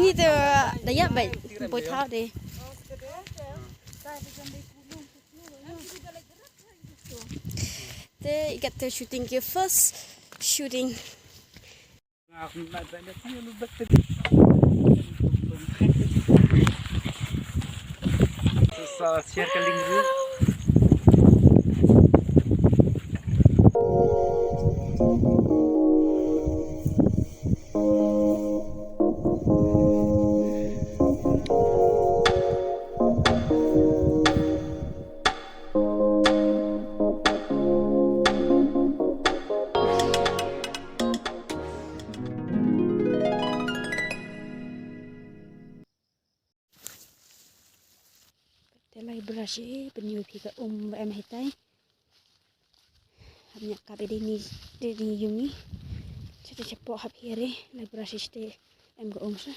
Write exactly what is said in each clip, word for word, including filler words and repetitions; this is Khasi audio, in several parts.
Ni te da ïap bad poi thaw de. Te i kat te shooting ki first shooting. Sa share ka link ruh. Te lai brush i pynïoh phi ka um ba em hitai. Hap ñiah kap i dei ni, dei ni yung i. Chete chapoh hap hiare lai brush i chete em ka um sa.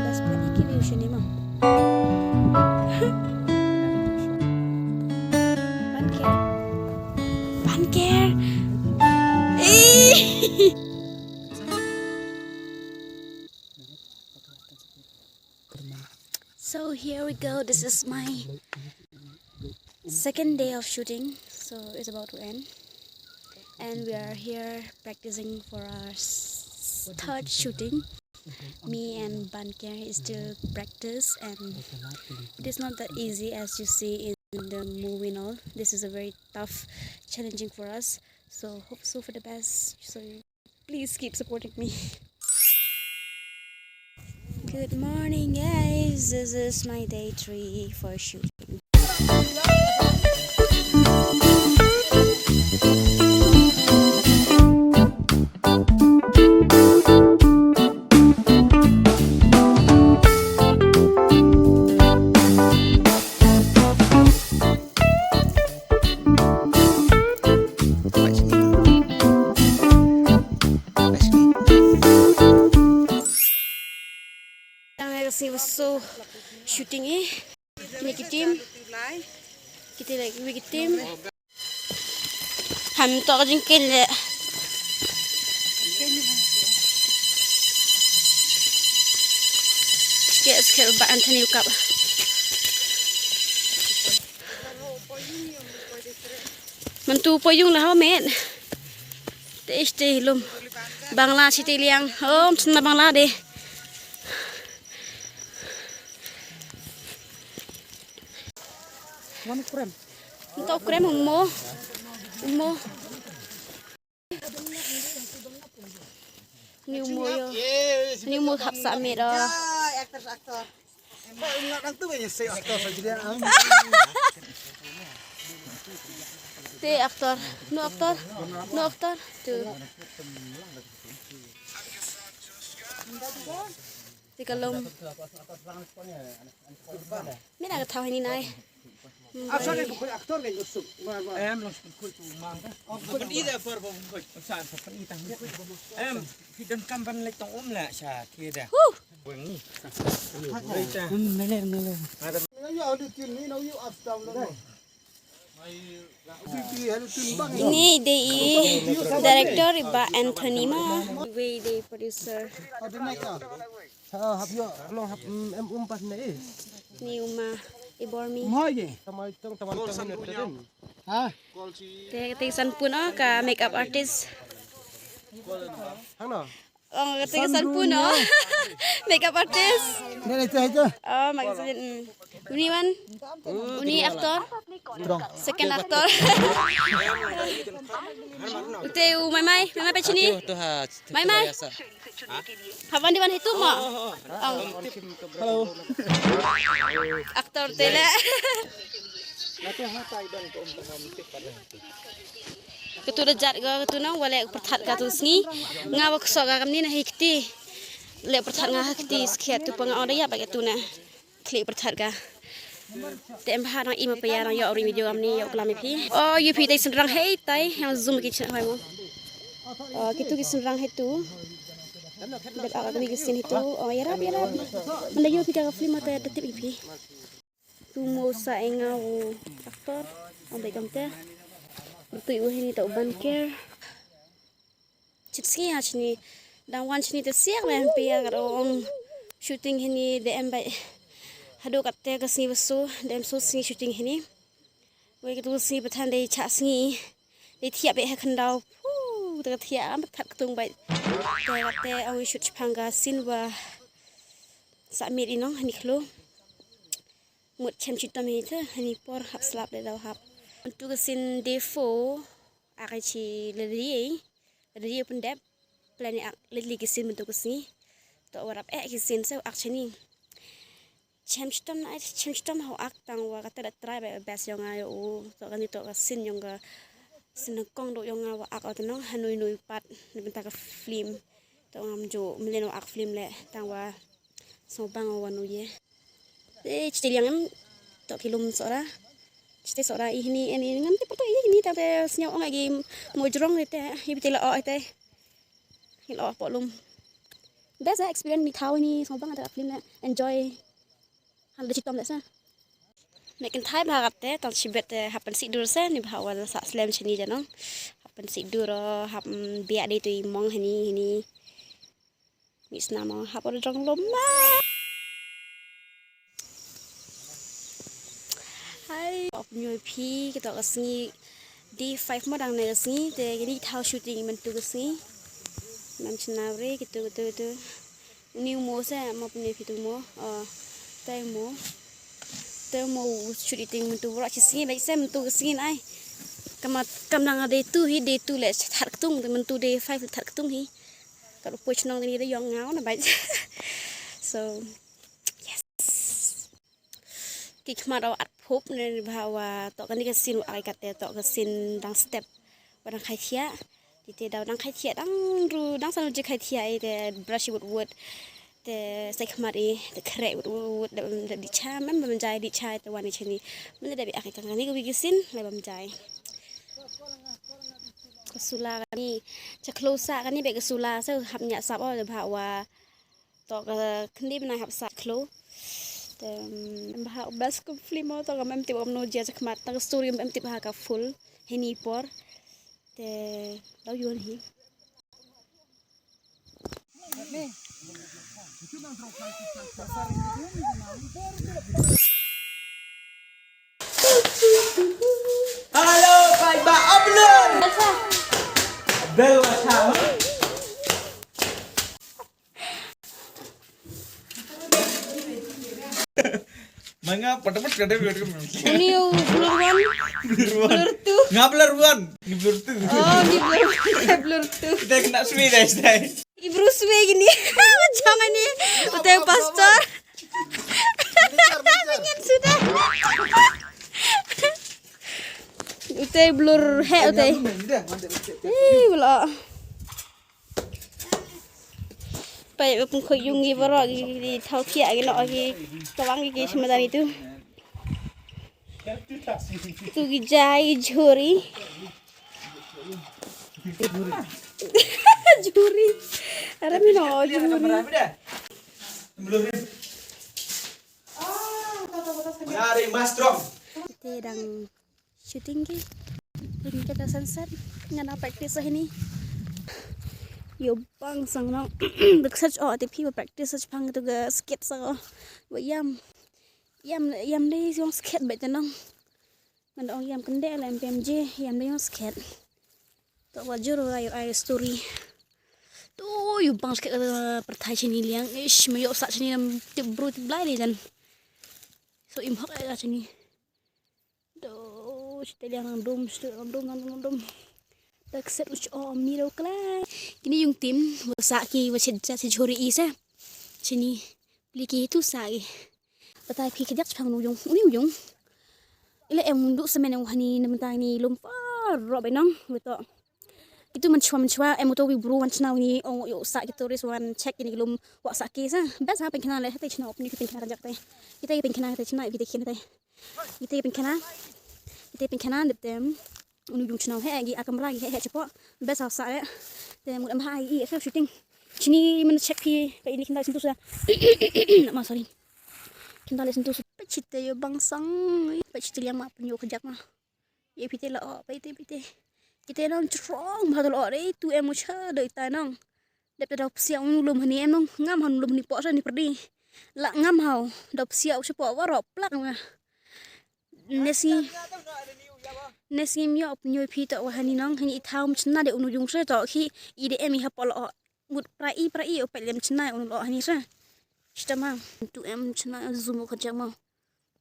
Bas padi ki view shini ma. Panker. Panker. Eh. So here we go. This is my second day of shooting. So it's about to end. And we are here practicing for our s- third shooting. Me and Banker is still practice, and it is not that easy as you see in the movie and all. This is a very tough, challenging for us. So hope so for the best. So please keep supporting me. Good morning, guys. This is my day three for shooting. Tang ka sngi ba so shooting i. Kine ki team. Kite leh kiwei ki team. Ham to ka jingkhein leh. Skeh skeh ba Anthony u kap. Mynta u poi yung la ho met. Te iste lum. Bangla site liang. Om sna bangla de. Wan krem. Nto krem umo. Umo. Ni umo yo. Ni umo hap sa met ro. Actor, actor. Te actor. No actor. No actor. Tu. Te ka lum. Mira ka thaw hani nai. Actor ni bukan actor ni gusuk. Em, los bukan tu mang. Bukan ida por bukan. Sa sa pan itang. Em, phi donkam ban leit tong um la sa kida. Huh. Weng ni. Mele mele. Ini dei i director i Bah Anthony ma. Wei dei producer. Ni u ma i bor mi. Te te san pun o ka makeup artist. Ong kata ka Sanpu no. Makeup artist. Ni ni tu itu. Oh, magazine. Hmm. Uni wan. Uni actor. Second actor. Ute u mai mai, mai mai pachini. Mai mai. Havan di wan hitu mo. Hello. Actor tele. Katu da jat ga katu nang wale perthat katu sngi. Nga wa ksok ga kamni na hikti. Le perthat nga hikti skhet tu panga oda ya ba katu na. Klik perthat ga. Te em bha nang ima paya nang yok ring video kamni yok kelam phi. Oh, yu phi tai senrang hei tai yang zoom ki chak hai mo. Oh, kitu ki senrang hei tu. Dek ak kami ki sin hei tu. Oh, ya rap ya rap. Menda yu phi ka film mata da tip phi. Tu mo sa enga u actor. Ang bai kamte. Bertui u hini ta u ban care. Chit sngi ha chini. Dang wan chini te siak le hempe ya kat ong. Shooting hini de em bai. Hadu kat te ka sngi basu de em so sngi shooting hini. Wei katu sngi pathan de cha sngi. De thiak be ha khandau. Pu te ka thiak am pat ktung bai. Te kat te ong shoot chipang ka sin wa. Sa mir inong hani khlo. Mut chem chitom hi te hani por hap slap de dau hap. Untuk ka sin day four. Ak chi le ri. Ri pun dep. Plan ni ak le li ki sin untuk ka sngi. To warap eh ki sin se ak chini. Chem chitom na chem chitom ha ak tang wa kata da try ba best yong ayo u. To kani to ka sin yong ka sin kong do yong wa ak o tenong hanui nui pat ni benta ka film. To ngam jo melen wa ak film le tang wa so bang wa nu ye. Te chite liang em to ki lum sora. Chite sora i hini en i ngam te porto i hini tang te sñiaw ong agi mo jrong te i bite la o te. Hi la o po lum. Best experience mi thaw ni song bang ada film na enjoy. Han da chitom da sa. Me kin thai bha kat te tang chibet te happen si dur se ni bha wal sa slem chini janong. Happen si dur hap biak de tu i mong hini hini. Mi sna mo hap ora jong lum ma. Hai, op nyu phi kito ka sngi. Day five mo dang ne ka sngi te kini thaw shooting i mentu ka sngi. Nam chna re kito kito kito. Ni mo se mo pne phi tu mo. Oh, tai mo. Tai mo shooting mentu bra chi sngi bai se mentu ka sngi ai. Kama kam dang day two hi day two le thar ktung mentu day five thar ktung hi. Ka ruh poi chnong kani da yong ngaw na bait. So yes. Ki khmat o at phup ne bha wa to kani ka sin wa ai kate to ka sin dang step wa dang khai thia. Ti te daw dang khai thia dang ru dang sanu je khai thia ai te brush wut wut. Te sai khmat i te khreh wut wut da di cha mem bam jai di cha te wani chini. Mem da bi ak kani ka wi ki sin le bam jai. Ka sula kani cha khlo sa kani be ka sula sa hap nya sap o bha wa to ka khndi bna hap sa khlo. Te bha bas ko film to ka mem tip om no jia cha khmat ta ka story mem tip ha ka full hini por. Te daw yon hi. Hello, kai ba Abdul. Abdul, what's up? Manga patapat kada. Uni u blur one. Blur one. Blur two. Nga blur one. Ni blur two. Oh, ni blur, blur two. Kita kena sui dah, dah. Ibru sui gini. Macam ni. Utai pastor. Ingin sudah. Utai blur he utai. Ih, wala. Pai pun ko yung gi baro gi thaw kia gi no gi tawang gi semadari tu. Tu gi jai jhuri. Jhuri. Ara mi no jhuri. Dari Mas Strong. Te dang shooting ki. Pun kita sunset ngana practice hini. Yo bang sang no. Bek sach o te phi practice sach pang tu ga skit sa ko. Wa yam. Yam yam dei yong skhet ba te nong. Man ong yam kende la M P M J yam dei yong skhet. To wa jur wa yo ai story. To yu bang sket ka pyrthai shini liang. Ish, ma ïoh sah shini nam tip bru tip blai li jan. So im hok ka shini. Do shite liang nang dum, shite nang dum, nang dum, nang dum. Tak set uch o mi ro klai. Kini yung tim, wa sah ki, wa shet ja, shet jhori i sa. Shini, pli ki tu sah ki. Batai phi khdiak chpang nu yung, uni yung. Ila em ndu semen yang wahani, na mentang ni lum far, ro benong, beto. Itu menchwa menchwa, em uto wi bru wan chna uni, ong yo sah ki tourist wan check ini lum, wa sah ki sa. Best ha pengkena le, hate chna, opni ki pengkena rajak te. Kita ki pengkena, hate chna, kita ki hate. Kita ki pengkena. Kita ki pengkena, dep tem. Unu yung chna, he, gi akamra, gi he, he chepo. Best ha sah le. Te mut em ha i, i, shooting. Chini men check phi, ka ini kinda sentuh sudah. Nama, sorry. Kinda le sentuh sudah. Pechite yo bangsang. Pechite liang ma, penyo kejak ma. Ye pite la o, pite, pite. Ite nang chrong bha la o re, tu em ucha doi tai nang. Dep da psiau nu lum hani em nang, ngam han lum ni po sa ni perdi. La ngam hau, da psiau ucha po wa ro plak nga. Nesi, nesi myo ap nyo phi to wa hani nang, hani i thau mchna de unu yung sa to khi i de em i ha po la o. Mut pra i, pra i, o pet lem chna unu lo hani sa. Chita ma, tu em chna zoom ko chak ma.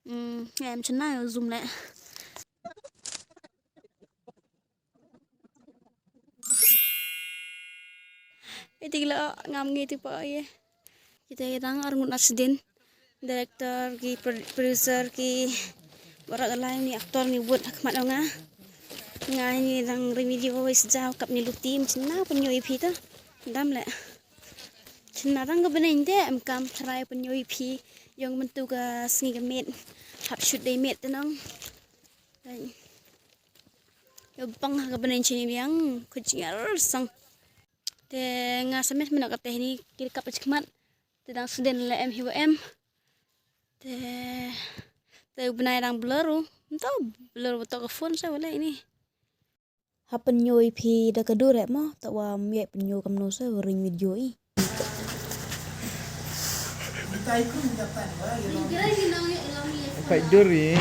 Hmm, em chna zoom le. Iti la ngam ngi ti pa ye. Kita ye dang ar ngut na sdin. Director ki pro-, producer ki barat alai ni actor ni wut hakmat nga. Nga ni dang ri video wis jao kap ni luti mchna pun yo i phi ta. Dam le. Chna dang ka beneng de em kam trai pun yo i phi. Yong mentu ka sngi ka met. Hap shoot day met tenong. Yo bang ha ka beneng chini biang. Kuchingar sang. Te nga samet mena ka tehni kiri kap chikmat. Te dang sdin le em hi wa em. Te, te u bnai dang blur u. Nto blur u to ka phone sa wala ini. Ha pynñiuh i phi da ka dur eh mo, ta wa ym ïai pynñiuh kamno sa wa ring video i. Ka dur i.